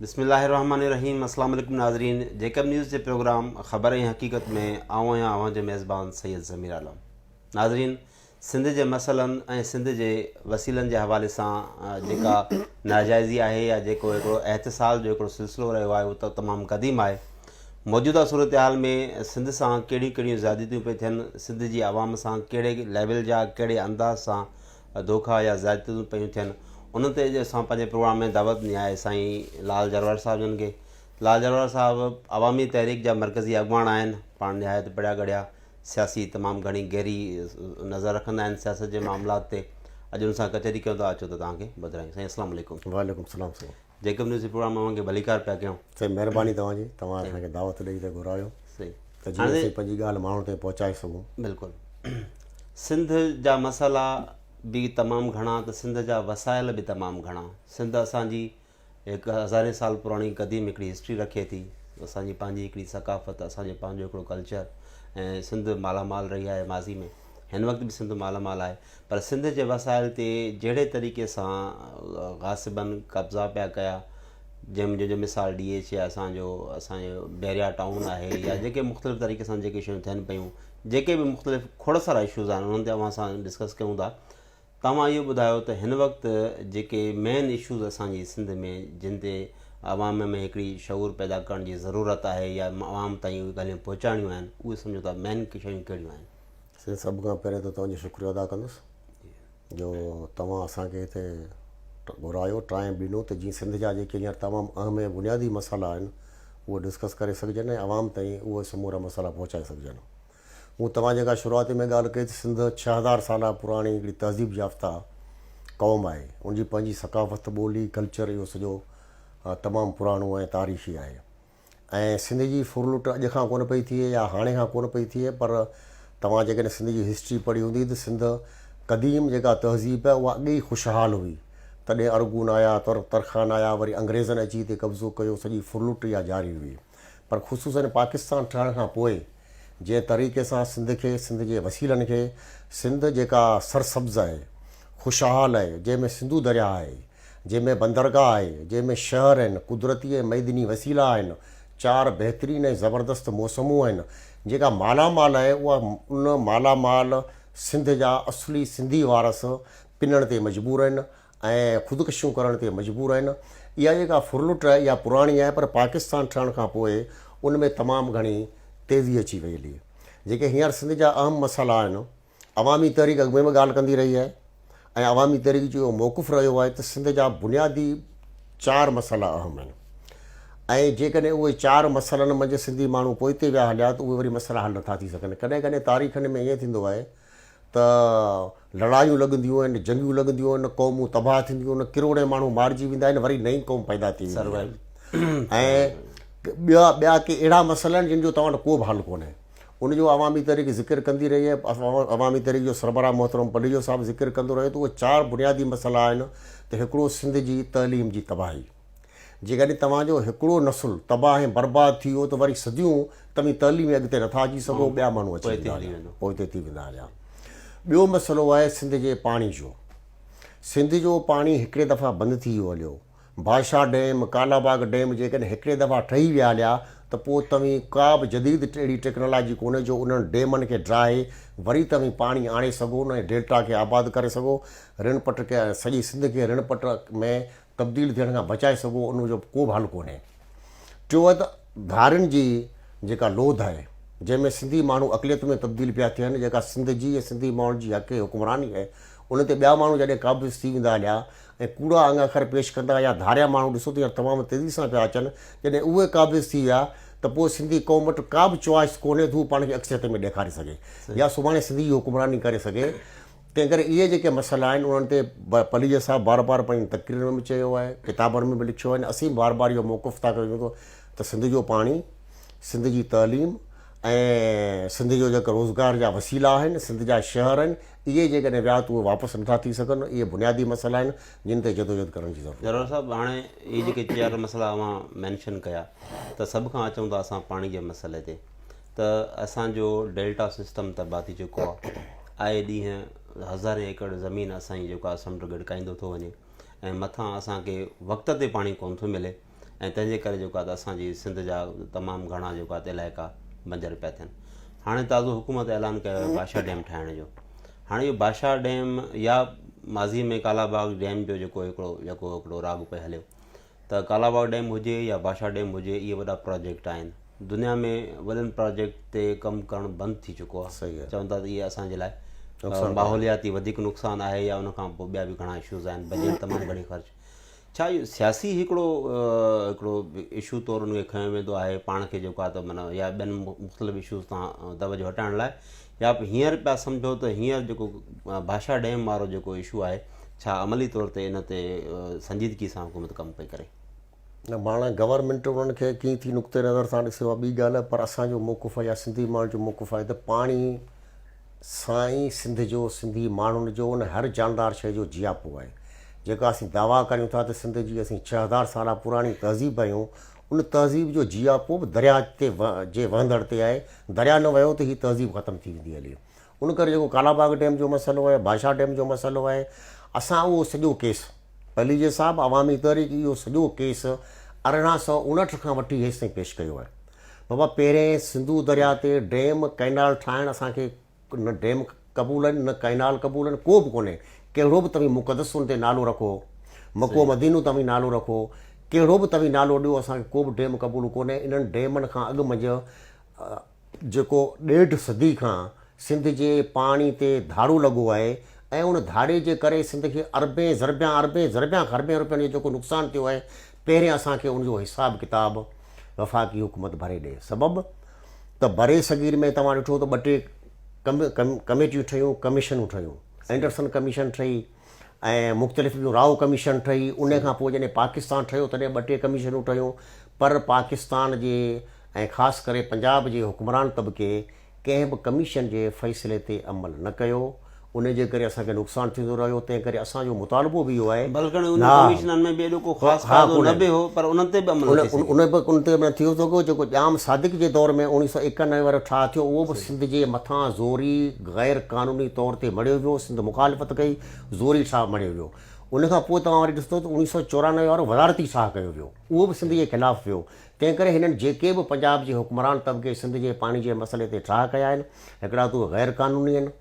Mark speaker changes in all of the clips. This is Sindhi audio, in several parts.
Speaker 1: بسم الله الرحمن الرحيم اسلام عليڪم ناظرين جيڪب نيوز جي پروگرام خبر ۽ حقيقت ۾ آئون آهيان اوهان جو ميزبان سيد ضمير عالم ناظرين سنڌ جي مسئلن ۽ سنڌ جي وسيلن جي حوالي سان جيڪا ناجائزي آهي يا جيڪو هڪڙو احتسال جو هڪڙو سلسلو رهيو آهي اهو ته تمام قديم آهي موجوده صورتحال ۾ سنڌ سان ڪهڙيون ڪهڙيون زيادتيون پئي ٿين سنڌ جي عوام سان ڪهڙي ليول جا ڪهڙي انداز سان دوکا يا زيادتيون پيون ٿين ان تي اڄ اسان پنهنجي پروگرام ۾ دعوت ڏني آهي سائين لال جروار صاحب جن کي لال جروار صاحب عوامي تحريڪ جا مرڪزي اڳواڻ آهن پاڻ نهايت پڙهيا ڳڙهيا سياسي تمام گهڻي گهري نظر رکندا آهن سياست جي معاملات تي اڄ ان سان ڪچهري ڪيون ٿا اچو ته توهان کي ٻڌرايون سائين السلام عليڪم
Speaker 2: وعليڪم السلام سائين
Speaker 1: جيڪب نيوز جي پروگرام اوهان کي ڀليڪار پيا ڪيون.
Speaker 2: سائين مهرباني توهان جي توهان اسان کي دعوت ڏئي ته گهرايو
Speaker 1: صحيح
Speaker 2: ته جيئن اسين پنهنجي ڳالهه ماڻهن تائين پهچائي سگهون.
Speaker 1: بلڪل سنڌ جا مسئلا به تمام گهڻا ته سنڌ جا وسائل به تمام گهڻا سنڌ اسان جي هڪ هزارين سال پراڻي قديم هڪڙي هسٽري رکي ٿي اسان جي پنهنجي هڪڙي ثقافت اسان جو پنهنجو هڪڙو ڪلچر ۽ سنڌ مالا مال رهي آهي ماضي ۾ هن وقت به سنڌ مالا مال آهي پر سنڌ جي وسائل تي جهڙي طريقي سان غاصبن قبضا پيا ڪيا جنهن جو مثال ڊي ايڇ اي اسان جو اسان جو بحريا ٽائون آهي يا جيڪي مختلف طريقي سان جيڪي شيون ٿين پيون جيڪي به مختلف کوڙ سارا اشوز آهن انهن تي اوهان سان ڊسڪس ڪيون ٿا توهان اهو ٻڌايو ته هن وقت جيڪي مين اشوز اسان جي سنڌ ۾ جن تي عوام ۾ هڪڙي شعور پيدا ڪرڻ جي ضرورت آهي يا عوام تائين اهي ڳالهيون پهچائڻيون آهن اهي سمجهو ٿا مين شيون ڪهڙيون آهن
Speaker 2: سائين سڀ کان پهرين ته توهان جو شڪريو ادا ڪندس جو توهان اسان کي هتي گهرايو ٽائيم ڏنو ته جيئن سنڌ جا جيڪي هينئر تمام اهم ۽ بنيادي مسئلا آهن اهي ڊسڪس ڪري سگهجن ۽ عوام تائين اهي سمورا مسئلا پهچائي سگهجن مون توهان جيڪا شروعات ۾ ڳالهه ڪئي ته سنڌ 6000 سالا پراڻي هڪڙي تهذيب يافته قوم آهي ان جي پنهنجي ثقافت ٻولي ڪلچر اهو سڄو تمام پراڻو ۽ تاريخي آهي ۽ سنڌ جي ڦرلٽ اڄ کان ڪونه پئي ٿئي يا هاڻي کان ڪونه پئي ٿئي پر توهان جيڪڏهن سنڌ جي هسٽري پڙهي هوندي ته سنڌ قديم جيڪا تهذيب آهي اها اڳي ئي خوشحال هئي تڏهن ارغون آيا تر ترخان آيا وري انگريزن اچي هتي قبضو ڪيو سڄي ڦرلٽ اها جاري هئي پر خصوصن پاڪستان ٺهڻ کان پوء جنهن طريقي سان سنڌ کي سنڌ جي وسيلن کي سنڌ جيڪا سرسبز آهي خوشحال آهي جنهن ۾ سنڌو درياهه آهي جنهن ۾ بندرگاهه آهي، جنهن ۾ شهر آهن، قدرتي ۽ معدني وسيلا آهن، چار بهترين ۽ زبردست موسمون آهن، جيڪا مالا مال آهي اها ان مالا مال سنڌ جا اصلي سنڌي وارث پنڻ تي مجبور آهن ۽ خودڪشيون ڪرڻ تي مجبور آهن. اها جيڪا ڦرلٽ آهي اها پراڻي آهي پر پاڪستان ٺهڻ کان پوء ان ۾ تمام گهڻي تيزي اچي وئي هلي. جيڪي هينئر سنڌ جا اهم مسئلا آهن. عوامي تحريڪ اڳ ۾ به ڳالهه ڪندي رهي آهي ۽ عوامي تحريڪ جو اهو موقف رهيو آهي ته سنڌ جا بنيادي چار مسئلا اهم آهن ۽ جيڪڏهن اهي چار مسئلن منجهه سنڌي ماڻهو پوئتي ويا هليا ته اهي وري مسئلا حل نٿا ٿي سگهن ڪڏهن ڪڏهن تاريخن ۾ ائين ٿيندو آهي ته لڙايون لڳنديون آهن جنگيون لڳنديون آهن قومون تباهه ٿينديون آهن ڪروڙين ماڻهو مارجي ويندا آهن وري نئين قوم پيدا ٿي ويندي آهي ۽ ٻيا ٻيا ڪي اهڙا مسئلا آهن جن جو توهان وٽ ڪو به حل ڪونهي ان جو عوامي تحريڪ ذڪر ڪندي رهي آهي، عوامي تحريڪ جو سربراهه محترم پليجو صاحب ذڪر ڪندو رهيو ته اهي چار بنيادي مسئلا آهن ته هڪڙو سنڌ جي تعليم جي تباهي، جيڪڏهن توهان جو هڪڙو نسل تباهه ۽ برباد ٿي ويو ته وري صديون توهين تعليم ۾ اڳتي نٿا اچي سگهو، ٻيا ماڻهو اچي ويندا هليا، پوئتي ٿي ويندا هليا. ٻيو مسئلو آهي سنڌ جي پاڻي جو، سنڌ جو پاڻي هڪڙي دفعا بند ٿي ويو هليو، ڀاشا ڊيم، ڪالا باغ ڊيم جيڪڏهن هڪڙي دفعا ٺهي ويا هليا ته پوء توهين ڪا به جديد اهڙي ٽيڪنالاجي ڪونهي جو انهن ڊيمن کي ڊاهي وري توهين پاڻي آڻي سگهو ۽ ڊيلٽا کي آباد ڪري سگهو، رڻ پٽ کي ۽ سڄي سنڌ کي رڻ پٽ ۾ تبديل ٿيڻ کان بچائي سگهو ان جو ڪو به حل ڪونهي. ٽيون آهي ته ڌارين جي جيڪا لوڌ آهي جنهن ۾ سنڌي ماڻهو اقليت ۾ تبديل پيا ٿين جيڪا سنڌ جي ۽ سنڌي ماڻهن جي حق حڪمراني آهي ان تي ٻيا ماڻهو جڏهن قابض ٿي ويندا هليا ۽ ڪوڙا انگ اکر پيش ڪندا يا ڌاريا ماڻهو ڏسو ته يار تمام تيزي سان پيا اچن، جڏهن اهي قابض ٿي ويا ته پوء سنڌي قوم وٽ ڪا به چوائس ڪونهي ته هو پاڻ کي اڪثريت ۾ ڏيکاري سگهي يا سڀاڻي سنڌ جي حڪمراني ڪري سگهي. تنهن ڪري اهي جيڪي مسئلا آهن انهن تي پليجي صاحب بار بار پنهنجين تقريرن ۾ به چيو آهي، ڪتابن ۾ به لکيو آهي ۽ اسين به بار بار اهو موقف ٿا ڪيون ته سنڌ جو پاڻي، سنڌ جي تعليم ۽ سنڌ جو جيڪا روزگار جا وسيلا آهن، سنڌ جا شهر آهن، اهي جيڪڏهن ويا ته اهي واپس نٿا ٿي سگهن، اهي بنيادي مسئلا آهن جن تي جدوجهد ڪرڻ جي ضرورت آهي.
Speaker 1: جروار صاحب هاڻي اهي جيڪي چار مسئلا اوهان مينشن ڪيا ته سڀ کان اچون ٿا اسان پاڻي جي مسئلي تي ته اسان جو ڊيلٽا سسٽم تباهه ٿي چڪو آهي آئي ڏينهن هزارين ايڪڙ زمين اسان جي جيڪو آهي سمنڊ ڳڙڪائيندو ٿو وڃي ۽ مٿان اسان کي وقت تي پاڻي ڪونه ٿو ملي. ۽ تنهن جي ڪري جيڪو آهي ته اسان جي سنڌ جا تمام گهڻا جيڪو آهي ته علائقا بنجر پيا ٿين. هاڻي تازو حڪومت اعلان ڪيو آهي بادشاهه ڊيم ٺاهڻ جو. هاڻي اهو بادشاهه ڊيم يا ماضي ۾ ڪالا باغ ڊيم جو جيڪو هڪڙو جيڪو هڪڙو راڳ پئي هليو ته ڪالا باغ ڊيم هجي يا بادشاهه ڊيم هجي اهي وڏا پراجيڪٽ آهن. دنيا ۾ وڏن پراجيڪٽ تي ڪم ڪرڻ بند ٿي چڪو آهي. چون ٿا ته اهي اسان جي لاء ماحولياتي وڌيڪ نقصان آهي يا ان کان پوء ٻيا به گهڻا اشوز آهن بجيٽ تمام گهڻي خرچ ڇا اهو سياسي هڪڙو هڪڙو اشو طور ان کي کنيو ويندو آهي پاڻ کي جيڪو آهي ته معنيٰ يا ٻين مختلف اشوز تان توجه هٽائڻ لاء يا هينئر پيا سمجهو ته هينئر جيڪو ڀاشا ڊيم وارو جيڪو اشو آهي ڇا عملي طور تي ان تي سنجيدگي سان حڪومت ڪم پئي ڪري؟
Speaker 2: نه ماڻ گورنمينٽ انهن کي ڪيئن ٿي نقطي نظر سان ڏسي اها ٻي ڳالهه آهي پر اسان جو موقف آهي يا سنڌي ماڻهن جو موقف آهي ته پاڻي سان ئي سنڌ جو، سنڌي ماڻهن جو ان هر جاندار شيء جو جياپو آهي. جيڪا اسين دعويٰ ڪريون ٿا ته سنڌ جي اسين 6000 سالا پراڻي تهذيب آهيون، ان تهذيب جو جياپو به درياء تي جي وهندڙ تي آهي. درياء نه وهيو ته هي تهذيب ختم ٿي ويندي هلي. ان ڪري جيڪو ڪالاباغ ڊيم جو مسئلو آهي، ڀاشا ڊيم جو مسئلو آهي، اسان اهو سڄو ڪيس پليجي صاحب عوامي تحريڪ اهو سڄو ڪيس 1859 کان وٺي هيستائين پيش ڪيو آهي. بابا پهرين سنڌو درياء تي ڊيم ڪئنال ٺاهڻ اسان کي نه ڊيم قبول آهن نه ڪئنال قبول آهن ڪو به ڪونهي ڪهڙو به توهين مقدس ان تي نالو رکو مڪو مدينو توهين نالو رکو ڪهڙو به توهين نالو ڏيو اسان کي ڪو به ڊيم قبول ڪونهي انهن ڊيمن کان اڳ منجهه جيڪو ڏيڍ صدي کان سنڌ جي پاڻي تي ڌاڙو لڳو آهي ۽ ان ڌاڙي جي ڪري سنڌ کي اربين ضربيان اربين ضربيان خربين روپين جو جيڪو نقصان ٿيو آهي پهرين اسان کي ان جو حساب ڪتاب وفاقي حڪومت ڀري ڏئي. سبب ته برصغير ۾ توهان ڏٺو ته ٻه ٽي ڪميٽيون ٺهيون، ڪميشنون ٺهيون، اينڊرسن ڪميشن ٺهي ۽ مختلف ٻيون رائو ڪميشن ٺهي، ان کان پوء جڏهن پاڪستان ٺهيو تڏهن ٻه ٽي ڪميشنون ٺهيون پر پاڪستان جي ۽ خاص ڪري پنجاب جي حڪمران طبقي ڪنهن به ڪميشن جي فيصلي تي عمل نه ڪيو، ان جي ڪري اسان کي نقصان ٿيندو رهيو، تنهن ڪري اسان جو مطالبو به اهو آهي.
Speaker 1: بلڪه انهن ڪميشنن ۾ به ايڏو ڪو خاص فائدو نه به هو پر انهن تي به عمل نه ٿي سگهيو.
Speaker 2: ان به ان تي عمل نه ٿي سگهيو، جيڪو ڄام صادق جي دور ۾ 1991 وارو ٺاهه ٿيو اهو به سنڌ جي مٿان زوري غير قانوني طور تي مڙهيو ويو، سنڌ مخالفت ڪئي، زوري ٺاهه مڙهيو ويو. ان کان پوء توهان وري ڏسندو ته 1994 وارو وزارتي ٺاهه ڪيو ويو، اهو به سنڌ جي خلاف ويو، تنهن ڪري هنن جيڪي به پنجاب جي حڪمران طبقي سنڌ جي پاڻي جي مسئلي تي ٺاهه ڪيا آهن، هڪڙا ته اهي غير قانوني آهن،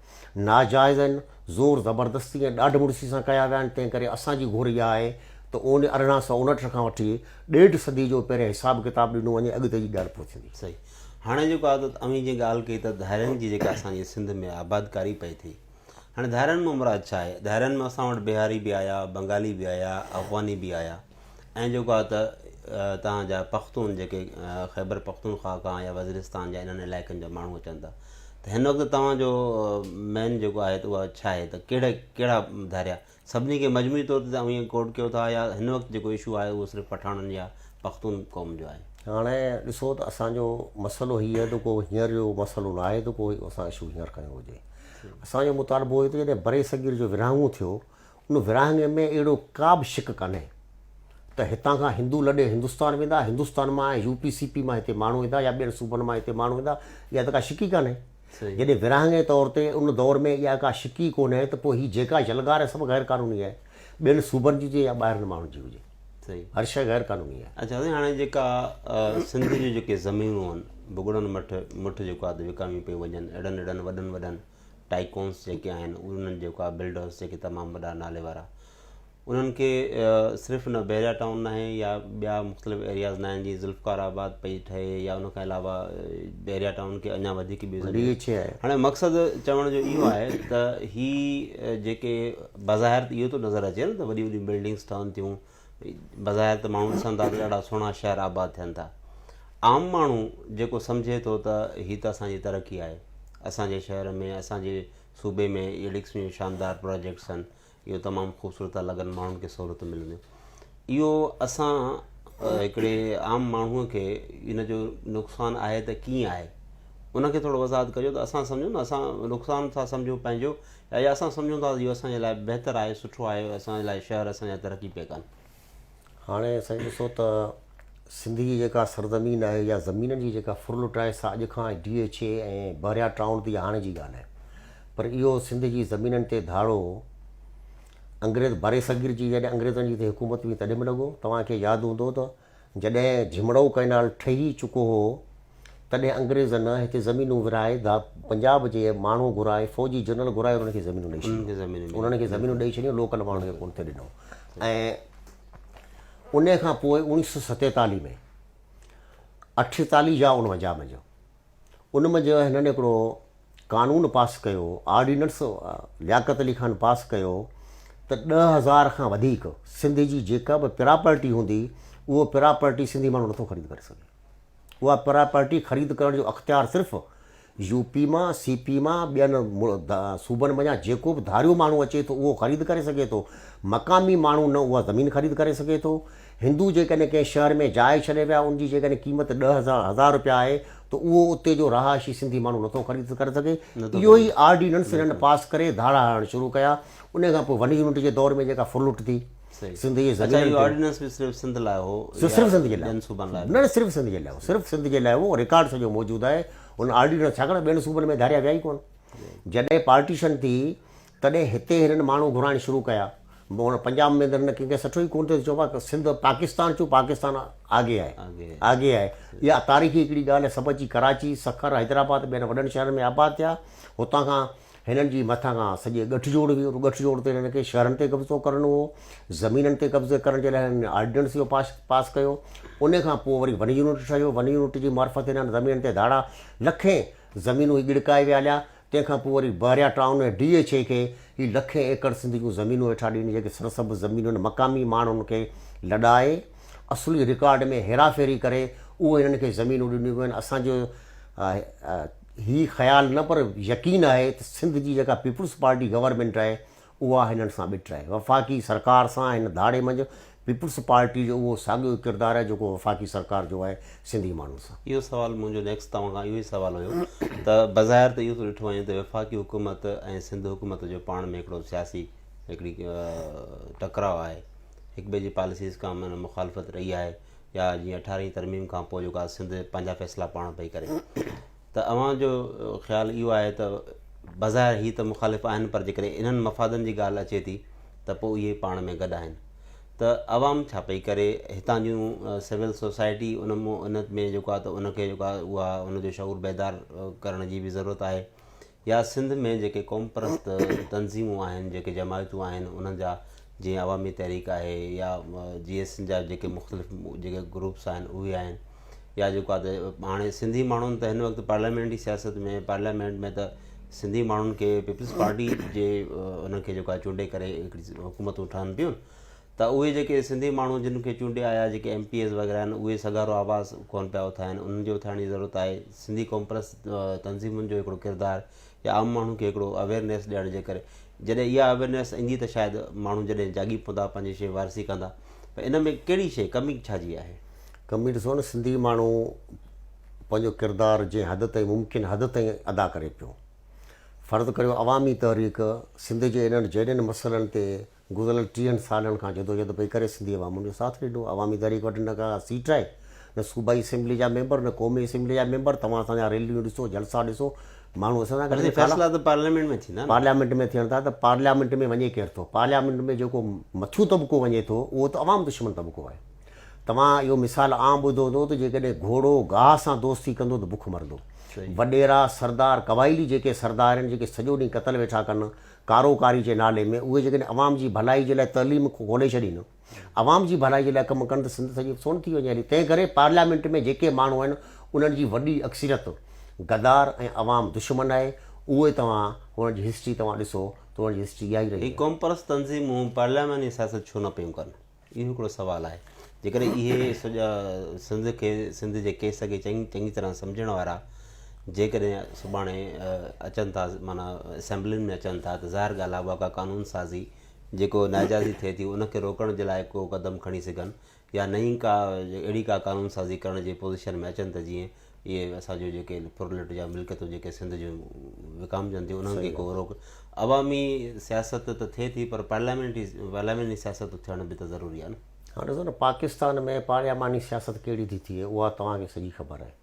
Speaker 2: ناجائز آهن، زور زبردستي ۽ ڏاڍ مڙسي سان ڪيا ويا آهن، تنهن ڪري اسان جي گهر اها آهي ته اون 1859 کان وٺي ڏيڍ صدي جو پهرين حساب ڪتاب ڏنو وڃي، اڳتي جي ڳالهه پوء ٿيندي.
Speaker 1: صحيح. هاڻي جيڪو آهي ته اوهين جيئن ڳالهه ڪئي ته ڌارين جي جيڪا اسان جي سنڌ ۾ آبادڪاري پئي ٿئي، هاڻي ڌارين مان مراد ڇا آهي؟ ڌارين ۾ اسان وٽ بهاري به آيا، بنگالي به آيا، افغاني به آيا ۽ جيڪو آهي ته توهان جا پختون جيڪي خيبر پختونخوا کان يا وزيرستان جا انهن علائقن جا ماڻهو اچن ٿا ته هن وقت توهان جو مين جيڪو آهي ته اها ڇا آهي ته ڪهڙا ڪهڙا ڌاريا سڀني کي مجموعي طور تي اوهين ڪوٽ ڪيو ٿا يا هن وقت جيڪو اشو آهي اهو صرف پٺاڻن يا پختون قوم جو آهي؟
Speaker 2: هاڻي ڏسو ته اسان جو مسئلو هي آهي ته ڪو هينئر جو مسئلو نه آهي ته ڪو اسان اشو هينئر کنيو هجي. اسان جو مطالبو هي ته جڏهن برصغير جو ورهاڱو ٿيو ان ورهاڱي ۾ اهڙو ڪا به شڪ ڪانهي ته هتان کان هندو لڏي هندستان ويندا، هندستان مان ۽ يو پي سي پي مان هتي ماڻهو ايندا يا ٻين صوبن مان هتي ماڻهو ايندا اها ته ڪا شڪ ئي ڪانهي. جڏهن ورهاڱي طور تي ان دور ۾ اها ڪا شڪ ئي ڪونهي ته پوء هي جيڪا يلغار آهي سڀ غير قانوني آهي ٻين صوبن جي هجي يا ٻاهرين ماڻهن جي هجي هر شيء غير قانوني آهي.
Speaker 1: اڇا سائين هاڻي جيڪا سنڌ جون جيڪي زمينون آهن بگڙن مٺ مٺ جيڪو آهي وڪاميون پيون وڃن اهڙن اهڙن وڏن وڏن ٽائيڪونس جيڪي آهن انهن جيڪو آهي بلڊرس جيڪي تمام وڏا نالي وارا انهن کي صرف نه بحريا ٽائون ناهي يا ٻيا مختلف ايرياز ناهن جيئن ذوالفقار آباد پئي ٺهي يا ان کان علاوه بحريا ٽائون کي اڃا وڌيڪ ٻيون هاڻي مقصد چوڻ جو اهو آهي ته هي جيڪي بظاهر ته اهو ٿو نظر اچي نه ته وڏيون وڏيون بلڊنگس ٺهن ٿيون بظاهر ته ماڻهو ڏسن ٿا ته ڏاڍا سهڻا شهر آباد ٿين ٿا عام ماڻهو جيڪو سمجهي ٿو ته هي ته اسان جي ترقي آهي اسان جي شهر ۾ اسان جي صوبي ۾ اهڙي قسم جون شاندار پروجيڪٽس آهن اهو تمام خوبصورت ٿا لڳن ماڻهن کي سهولتون ملنديون اهو اسان هڪڙي عام ماڻهوء کي ان جو نقصان آهي ته ڪيئن آهي ان کي ٿورو وضاحت ڪجو ته اسان سمجھون نه اسان نقصان ٿا سمجھون پنهنجو يا اسان سمجھون ٿا اهو اسان جي لاء بهتر آهي سٺو آهي اسان جي لاء شهر اسان جا ترقي پيا ڪن.
Speaker 2: هاڻي سائين ڏسو ته سنڌ جي جيڪا سرزمين آهي يا زمينن جي جيڪا ڦرلٽ آهي سا اڄ کان D H A ۽ Bahria town تي هاڻي جي ڳالهه آهي پر اهو سنڌ جي زمينن تي ڌاڙو انگريز برصغير جي جڏهن انگريزن جي هتي حڪومت هئي تڏهن به لڳو. توهان کي ياد هوندو ته جڏهن جهمڙو ڪئنال ٺهي چڪو هو، تڏهن انگريزن هتي زمينون ورهائي دا پنجاب جي ماڻهو گهرائي، فوجي جنرل گهرائي انهن کي زمينون ڏئي ڇڏيون. انهن کي زمينون ڏئي ڇڏيون، لوڪل ماڻهن کي ڪونه ٿي ڏنو. ۽ ان کان پوء 1947 ۾، 48 يا 49 منجهه، ان منجهه هنن هڪڙو قانون پاس ڪيو، آرڊيننس لياقت علي خان پاس ڪيو ته 10,000 کان وڌيڪ سنڌ جي جيڪا به پراپرٽي هوندي اهو پراپرٽي سنڌي ماڻهو نٿو خريد ڪري سگهي. اها پراپرٽي خريد ڪرڻ جو اختيار صرف يو پي مان، سي پي مان، ٻين صوبن منجهان جيڪو به ڌاريو ماڻهو اچي ٿو اهو خريد ڪري سگهي ٿو. مقامي ماڻهو نه اها زمين خريد ڪري سگهي ٿو. هندو جيڪڏهن ڪنهن شهر ۾ جاء ڇڏي ويا ان جي جيڪڏهن قيمت 10,000 رپيا آهي ته اهو اتي جو رهائشي سنڌي ماڻهو نٿو خريد ڪري سگهي. اهو ئي آرڊيننس هنن پاس ڪري ڌاڙا هڻڻ شروع ڪيا. ان کان پوء ون يونٽ جي دور ۾ جيڪا ڦرلٽ ٿي سنڌ جي
Speaker 1: زمينن تي. اڇا اهو آرڊيننس به صرف سنڌ لاء هو يا
Speaker 2: صرف سنڌ جي لاء ٻين صوبن لاء به؟ نه نه صرف سنڌ جي لاء هو. صرف سنڌ جي لاء هو. رڪارڊ سڄو موجود آهي. ان آرڊيننس ڇاڪاڻ ته ٻين صوبن ۾ ڌاريا ويا ئي ڪونه. جڏهن پارٽيشن ٿي تڏهن هتي هنن ماڻهو گهرائڻ شروع ڪيا. هن پنجاب ۾ ته هن ڪنهن کي سٺو ئي ڪونه ٿي چئبو آهي سنڌ پاڪستان چون پاڪستان آگي آهي آگي آهي اها تاريخي هڪڙي ڳالهه آهي سڀ اچي ڪراچي سکر حيدرآباد ٻين وڏن شهرن ۾ آباد ٿيا هتان کان هنن جي مٿان کان سڄي ڳٺ جوڙ هئي ان ڳٺ جوڙ تي هنن کي شهرن تي قبضو ڪرڻو هو زمينن تي قبضي ڪرڻ جي لاء هنن آرڊيننس اهو پاس پاس ڪيو ان کان پوء وري ون يونٽ ٺهيو ون يونٽ جي معرفت هنن زمينن تي ڌاڙا لکين زمينون هي ڳڙڪائي ويا هليا تنهن کان پوء وري Bahria town ۽ D H A کي هي لکين ايڪڙ سنڌ جون زمينون ويٺا ڏين جيڪي سرسبز زمينون آهن مقامي ماڻهن کي لڏائي اصلي رڪارڊ ۾ هيراڦيري ڪري اهي هنن کي زمينون ڏنيون ويون آهن اسان جو هي خيال نه پر يقين آهي ته سنڌ جي جيڪا پيپلز پارٽي گورنمينٽ آهي اها هنن سان ٻٽ آهي. وفاقي سرڪار سان هن ڌاڙي منجهه پيپلز پارٽي جو اهو ساڳيو ئي ڪردار آهي جيڪو وفاقي سرڪار جو آهي سنڌي ماڻهن سان.
Speaker 1: اهو سوال منهنجو نيڪسٽ توهان کان اهو ئي سوال هيو ته بظاهر ته اهو ٿو ڏٺو وڃي ته وفاقي حڪومت ۽ سنڌ حڪومت جو پاڻ ۾ هڪڙو سياسي هڪڙي ٽڪراء آهي هڪ ٻئي جي پاليسيز کان معنيٰ مخالفت رهي آهي يا جيئن اٺارهين ترميم کان پوء جيڪا سنڌ پنهنجا فيصلا پاڻ پئي ڪري ته اوهان جو خيال اهو آهي ته بظاهر هي ته مخالف آهن پر جيڪڏهن انهن مفادن جي ڳالهه اچي ٿي ته پوء اهي پاڻ ۾ گڏ آهن ته عوام ڇا پئي ڪري هتان جون سول سوسائٽي ان ان ۾ جيڪو آهي ته ان کي جيڪو آهي اها ان جو شعور بيدار ڪرڻ جي به ضرورت آهي يا سنڌ ۾ جيڪي قومپرست تنظيمون آهن جيڪي جماعتون آهن انهن جا جيئن عوامي تحريڪ آهي يا جي ايس جا جيڪي مختلف جيڪي گروپس آهن اهي آهن يا جيڪو آهي ته هاڻي سنڌي ماڻهن ته هن وقت پارليامينٽي سياست ۾ پارليامينٽ ۾ ته سنڌي ماڻهن کي پيپلز پارٽي جي انهن کي جيڪو آهي چونڊي ڪري هڪڙي حڪومتون ٺهن پيون ته اهي جيڪي سنڌي ماڻهو جن کي چونڊي آيا جيڪي ايم پي ايز وغيره آهن اهي سگهارو آواز ڪونه پيا اٿائن انهن جي اٿائڻ جي ضرورت آهي سنڌي قومپرست تنظيمن جو هڪڙو ڪردار يا عام ماڻهو کي هڪڙو اويئرنيس ڏيڻ جي ڪري جڏهن اها اويئرنيس ايندي ته شايد ماڻهو جڏهن جاڳي پوندا پنهنجي شيء وارثي ڪندا پر ان ۾ ڪهڙي شيء ڪمي ڇا جي آهي؟
Speaker 2: ڪمي ڏسو نه سنڌي ماڻهو پنهنجو ڪردار جنهن حد تائين ممڪن حد تائين ادا ڪري پيو فرض ڪريو عوامي تحريڪ سنڌ جي انهن جهڙين مسئلن تي گذريل ٽيهن سالن کان جدوجهد پئي ڪري سنڌي عوام ان جو ساٿ ڏنو. عوامي تحريڪ وٽ نه ڪا سيٽ آهي، نه صوبائي اسيمبلي جا ميمبر، نه قومي اسيمبلي جا ميمبر. توهان اسان جا ريليون ڏسو، جلسا ڏسو، ماڻهو اسان سان
Speaker 1: گڏ
Speaker 2: پر
Speaker 1: فيصلا ته پارليامينٽ ۾ ٿيندا نه.
Speaker 2: پارليامينٽ ۾ ٿين ٿا ته پارليامينٽ ۾ وڃي ڪير ٿو؟ پارليامينٽ ۾ جيڪو مٿيون طبقو وڃي ٿو اهو ته عوام دشمن طبقو آهي. توهان اهو مثال عام ٻڌو هوندو ته جيڪڏهن گهوڙو گاهه سان دوستي ڪندو ته بک مرندو. وڏيرا، سردار، قبائلي جيڪي سردار آهن جيڪي سڄو ڏينهن قتل ويٺا ڪن، ڪارو ڪاري جي نالي ۾ اهي جيڪڏهن عوام جي ڀلائي جي لاء تعليم کولي ڇڏين، عوام جي ڀلائي جي لاء ڪم ڪن ته سنڌ سڄي سون ٿي وڃي هلي. تنهن ڪري پارليامينٽ ۾ جيڪي ماڻهو آهن انهن جي وڏي اڪثريت غدار ۽ عوام دشمن آهي. اهي توهان انهن جي هسٽري توهان ڏسو ته انهن جي هسٽري اها ئي رهي
Speaker 1: هي
Speaker 2: آهي.
Speaker 1: قومپرست تنظيمون پارلياماني سياست ڇو نه پيون ڪن؟ اهو هڪڙو سوال آهي. جيڪڏهن اهي سڄا سنڌ کي سنڌ جي ڪيس کي چڱي چڱي طرح سمجهڻ وارا جيڪڏهن سڀاڻي اچن ٿا معنيٰ اسيمبلين ۾ اچن ٿا ته ظاهر ڳالهه آهي اها ڪا قانون سازي جيڪو ناجائزي ٿئي ٿي ان کي روڪڻ جي لاء ڪو قدم کڻي سگهن يا نئين ڪا اهڙي ڪا قانون سازي ڪرڻ جي پوزيشن ۾ اچن ته جيئن اهي اسان جون جيڪي ڦرلٽ جا ملڪيتون جيڪي سنڌ جون وڪامجن ٿيون انهن کي ڪو روڪ عوامي سياست ته ٿئي ٿي پر پارليامينٽي پارلياميني سياست ٿيڻ به ته ضروري آهي نه.
Speaker 2: هاڻ ڏسو نه پاڪستان ۾ پارلياماني سياست ڪهڙي ٿي ٿئي اها توهان کي سڄي خبر آهي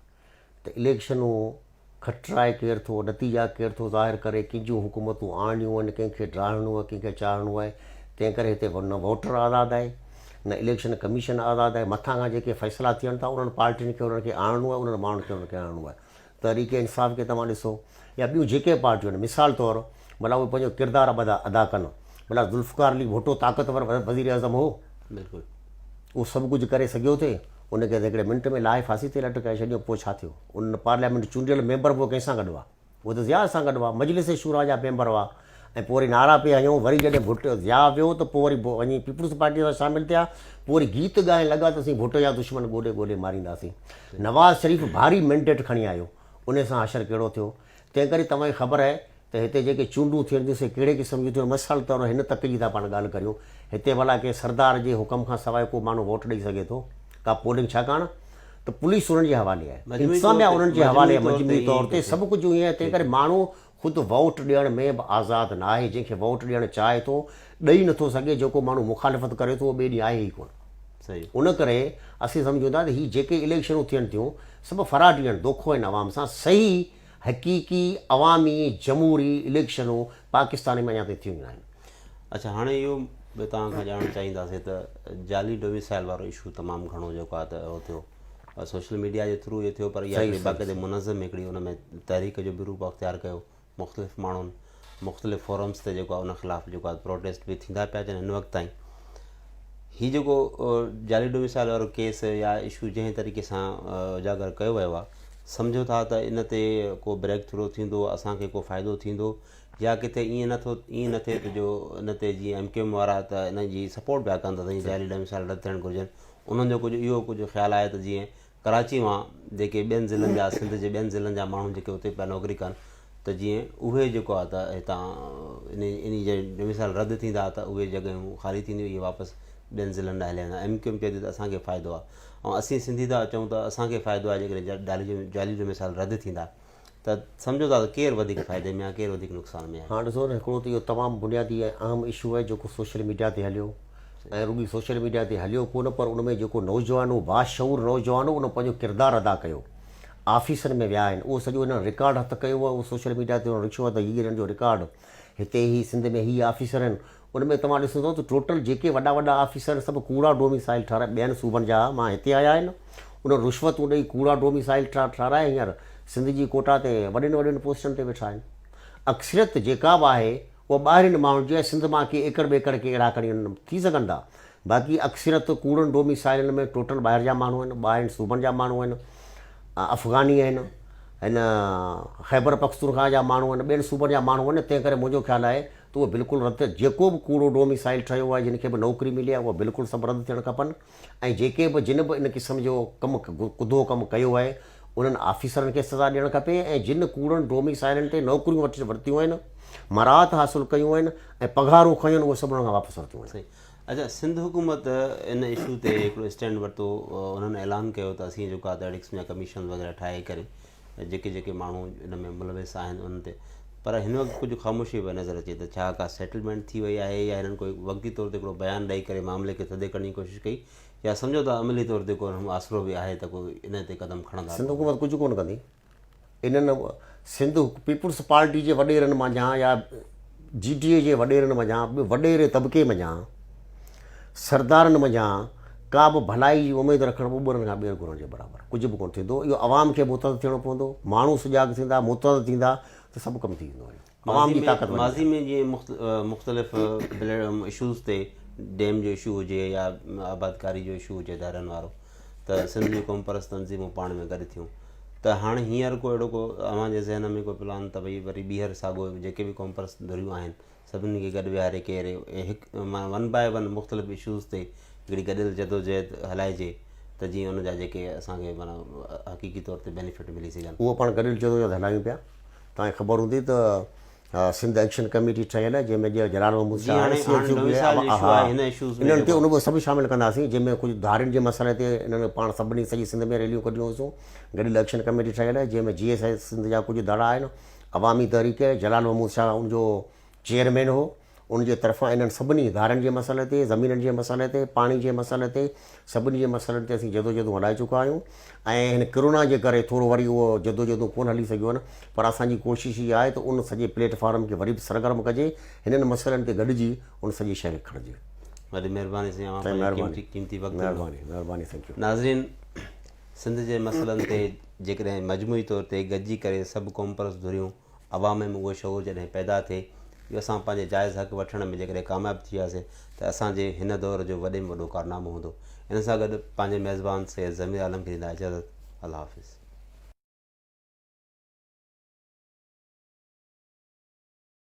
Speaker 2: ته اليڪشنون کٽرائي ڪير ٿو نتيجا ڪير ٿو ظاهر ڪري ڪنهن جون حڪومتون آڻڻيون آهن ڪنهن کي ڊاهڻو آهي ڪنهن کي چاڙهڻو آهي تنهن ڪري هتي نه ووٽر آزاد آهي نه اليڪشن ڪميشن آزاد آهي، مٿان کان جيڪي فيصلا ٿين ٿا انهن پارٽين کي انهن کي آڻڻو آهي، انهن ماڻهن کي انهن کي آڻڻو آهي. تحريڪ انصاف کي توهان ڏسو يا ٻيون جيڪي به پارٽيون آهن مثال طور ڀلا اهي پنهنجو ڪردار ادا ڪن، ڀلا ذوالفقار علي ڀٽو طاقتور وزيراعظم هو،
Speaker 1: بلڪل.
Speaker 2: اهو سڀ ڪجهه ڪري سگهيو ٿي، ان کي ته هڪڙي منٽ ۾ لاهي ڦاسي تي لٽڪائي ڇڏيو، پوء ڇا ٿيو؟ ان پارليامينٽ چونڊيل ميمبر به ڪنهن سان گڏ هئا؟ اهي ته ضياء سان گڏ هئا، مجلس شوريٰ جا ميمبر هئا ۽ پوء وري نعرا پئي هنيو، وري جڏهن ڀٽو ضياء ويو ته پوء وري وڃي پيپلز پارٽي سان شامل ٿيا، پوء وري گيت ڳائڻ لڳا ته اسين ڀٽو جا دشمن ڳولي ڳولي مارينداسين. نواز شريف ڀاري مينڊيٽ کڻي آيو، ان سان حشر ڪهڙو ٿيو؟ تنهن ڪري توهان کي خبر آهي ته هتي جيڪي چونڊون ٿين ٿيون سي ڪهڙي قسم جون ٿيون، مثال طور هن تڪ جي ٿا پاڻ ڳالهه ڪريون، هتي ڀلا ڪنهن سردار جي حڪم کان سواء ڪو ماڻهو ووٽ ڏئي سگهي ٿو؟ ڪا پولنگ ڇاڪاڻ ته پوليس انهن جي حوالي آهي، انتظاميا انهن جي حوالي آهي، مجموعي طور تي سڀ ڪجهه ائين آهي، تنهن ڪري ماڻهو خود ووٽ ڏيڻ ۾ به آزاد ناهي، جنهن کي ووٽ ڏيڻ چاهي ٿو ڏئي نٿو سگهي، جيڪو ماڻهو مخالفت ڪري ٿو اهو ٻئي ڏينهن آهي ئي ڪونه. ان ڪري اسين سمجهون ٿا ته هي جيڪي اليڪشنون ٿين ٿيون سڀ فراڊي آهن، دوکو آهن عوام سان، صحيح حقيقي عوامي جمهوري اليڪشنون پاڪستان ۾ اڃا تائين ٿيون ئي ناهن.
Speaker 1: اڇا هاڻي اهو به توهان کان ڄاڻڻ چاهينداسين ته جعلي ڊوميسائل وارو اشو تمام گهڻو جيڪو آهي ته اهو ٿيو سوشل ميڊيا جي ٿرو اهو ٿيو پر اها هڪڙي باقاعدي منظم هڪڙي ان ۾ تحريڪ جو به روپ اختيار ڪيو مختلف ماڻهن مختلف فورمز تي جيڪو آهي ان خلاف جيڪو آهي پروٽيسٽ به ٿيندا پيا اچن هن وقت تائين هي جيڪو جعلي ڊوميسائل وارو ڪيس يا اشو جنهن طريقي سان اجاگر ڪيو ويو آهي سمجهو ٿا ته ان تي ڪو بريڪ ٿرو ٿيندو اسان کي ڪو فائدو ٿيندو يا ڪٿي ائين نه ٿو ائين نه ٿئي ته جو ان تي جيئن ايم ڪيو ايم وارا ته ان جي سپورٽ پيا ڪن ته جعلي ڊوميسائل رد ٿيڻ گهرجن انهن جو ڪجهه اهو ڪجهه خيال آهي ته جيئن ڪراچي مان جيڪي ٻين ضلعن جا سنڌ جي ٻين ضلعن جا ماڻهو جيڪي اتي پيا نوڪري ڪن ته جيئن اهي جيڪو آهي ته هتان انهي جي ڊوميسائل رد ٿيندا ته اهي جڳهيون خالي ٿينديون اهي واپس ٻين ضلعن ڏانهن هليا ويندا ايم ڪيو ايم چئي ٿي ته اسان کي فائدو آهي ۽ اسين سنڌي ٿا چئون ته اسان کي فائدو آهي جيڪڏهن جعلي ڊوميسائل رد ٿيندا ته سمجهو ٿا ته ڪير وڌيڪ فائدي ۾ آهي ڪير وڌيڪ نقصان ۾ آهي.
Speaker 2: هاڻ ڏسو نه هڪڙو ته اهو تمام بنيادي ۽ اهم اشو آهي جيڪو سوشل ميڊيا تي هليو ۽ رڳي سوشل ميڊيا تي هليو ڪونه پر ان ۾ جيڪو نوجوان هو باشعور نوجوان هو ان پنهنجو ڪردار ادا ڪيو آفيسن ۾ ويا آهن اهو سڄو هنن رڪارڊ هٿ ڪيو آهي اهو سوشل ميڊيا تي انهن رکيو آهي ته هي هنن جو رڪارڊ هتي هي سنڌ ۾ هي آفيسر آهن ان ۾ توهان ڏسندو ته ٽوٽل جيڪي وڏا وڏا آفيسر سڀ ڪوڙا ڊوميسائل ٺهرائي ٻين صوبن جا مان هتي آيا آهن انهن رشوتون ڏئي ڪوڙا ڊوميسائل ٺهرائي هينئر سنڌ جي ڪوٽا تي وڏين وڏين پوسٽن تي ويٺا آهن اڪثريت جيڪا به آهي اها ٻاهرين ماڻهن جي آهي سنڌ مان ڪي ايڪڙ ٻيڪڙ ڪي اهڙا کڻي ٿي سگهن ٿا باقي اڪثريت ڪوڙن ڊوميسائلن ۾ ٽوٽل ٻاهر جا ماڻهو آهن ٻاهرين صوبن جا ماڻهو آهن افغاني آهن هن خيبر پختونخوا جا ماڻهو آهن ٻين صوبن جا ماڻهو آهن تنهن ڪري منهنجو خيال آهي ته اهي بلڪل رد جيڪو به ڪوڙو ڊوميسائل ٺهيو آهي جن کي به نوڪري ملي آهي اهي بلڪل سڀ رد ٿيڻ کپن ۽ جيڪي به جن به ان قسم جو ڪم ڪڌو ڪم ڪيو آهي انهن آفيسرن کي سزا ڏيڻ کپي ۽ جن ڪوڙن ڊوميسائلن تي نوڪريون وٺي ورتيون آهن مراعات حاصل ڪيون آهن ۽ پگهارون کنيون آهن اهي سڀ انهن کان واپس ورتيون وڃن.
Speaker 1: صحيح اچا سنڌ حڪومت ان اشو تي هڪڙو اسٽينڊ ورتو انهن اعلان ڪيو ته اسين جيڪو آهي ته اهڙي قسم جا ڪميشن وغيره ٺاهي ڪري جيڪي جيڪي ماڻهو ان ۾ ملوث آهن انهن تي پر هن وقت ڪجهه خاموشي پئي نظر اچي ته ڇا ڪا سيٽلمينٽ ٿي وئي آهي يا هنن ڪوئي وقتي طور تي هڪڙو بيان ڏئي ڪري معاملي کي ٿڌي ڪرڻ جي ڪوشش ڪئي يا سمجهو ته عملي طور تي ڪو آسرو به آهي ته ڪو ان تي قدم کڻندا.
Speaker 2: سنڌ حڪومت ڪجهه ڪونه ڪندي. انهن سنڌ پيپلز پارٽي جي وڏيرن منجهان يا جي ڊي اي جي وڏيرن منجهان به وڏيري طبقي منجهان سردارن منجهان ڪا به ڀلائي جي اميد رکڻ ٻٻرن کان ٻير گهرڻ جي برابر ڪجهه به ڪونه ٿيندو. اهو عوام کي متحد ٿيڻو پوندو، ماڻهو سجاڳ ٿيندا، متحد ٿيندا ته سڀ ڪم ٿي ويندو. عوام جي طاقت وڃي
Speaker 1: ماضي ۾ جيئن مختلف اشوز تي ڊيم جو اشو هجي يا آبادڪاري جو اشو هجي ڌارين وارو ته سنڌ جون قومپرست تنظيمون پاڻ ۾ گڏ ٿيون ته هاڻي هينئر ڪو اهڙو ڪو اوهان جي ذهن ۾ ڪو پلان ته ڀئي وري ٻيهر ساڳو جيڪي به قومپرست ڌريون آهن سڀني کي گڏ ويهاري ڪير هڪ معنيٰ ون باء ون مختلف اشوز تي هڪڙي گڏيل جدوجهد هلائجي ته جيئن ان جا جيڪي اسان کي معنيٰ حقيقي طور تي بينيفٽ ملي سگهن.
Speaker 2: اهو پاڻ گڏيل جدوجهد هلايون پيا. توهان کي خبر هوندي ته سنڌ ايڪشن ڪميٽي ٺهيل آهي جنهن ۾ جلال محمود
Speaker 1: شاهه آهي، سي ايم سي به آهي،
Speaker 2: انهن تي ان به سڀ شامل ڪنداسين جنهن ۾ ڪجهه ڌارين جي مسئلي تي انهن پاڻ سڀني سڄي سنڌ ۾ ريليون ڪڍيون هيون. گڏيل ايڪشن ڪميٽي ٺهيل آهي جنهن ۾ جي ايس I Sindh جا ڪجهه ڌڙا آهن. عوامي تحريڪ جلال محمود شاهه ان جو چيئرمين هو، ان جي طرفان انهن سڀني ادارن جي مسئلي تي، زمينن جي مسئلي تي، پاڻي جي مسئلي تي، سڀني جي مسئلن تي اسين جدوجهدون هلائي چڪا آهيون ۽ هن ڪرونا جي ڪري ٿورو وري اهو جدوجهدون ڪونه هلي سگهيون آهن پر اسان جي ڪوشش اها آهي ته ان سڄي پليٽ فارم کي وري به سرگرم ڪجي، هنن مسئلن تي گڏجي ان سڄي شيء کي کڻجي.
Speaker 1: وڏي مهرباني سائين اوهان
Speaker 2: سائين
Speaker 1: پنهنجو
Speaker 2: مهرباني
Speaker 1: قيمتي قيمتي وقت ڏنو.
Speaker 2: مهرباني مهرباني thank you.
Speaker 1: ناظرين سنڌ جي مسئلن تي جيڪڏهن مجموعي طور تي گڏجي ڪري سڀ قومپرست ڌريون عوام ۾ اهو شعور جڏهن پيدا ٿئي اهو اسان پنهنجي جائز حق وٺڻ ۾ جيڪڏهن ڪامياب ٿي وياسين ته اسان جي هن دور جو وڏي ۾ وڏو ڪارنامو هوندو ان سان گڏ پنهنجي ميزبان سيد ضمير عالم کي ڏيندا اجازت الله حافظ.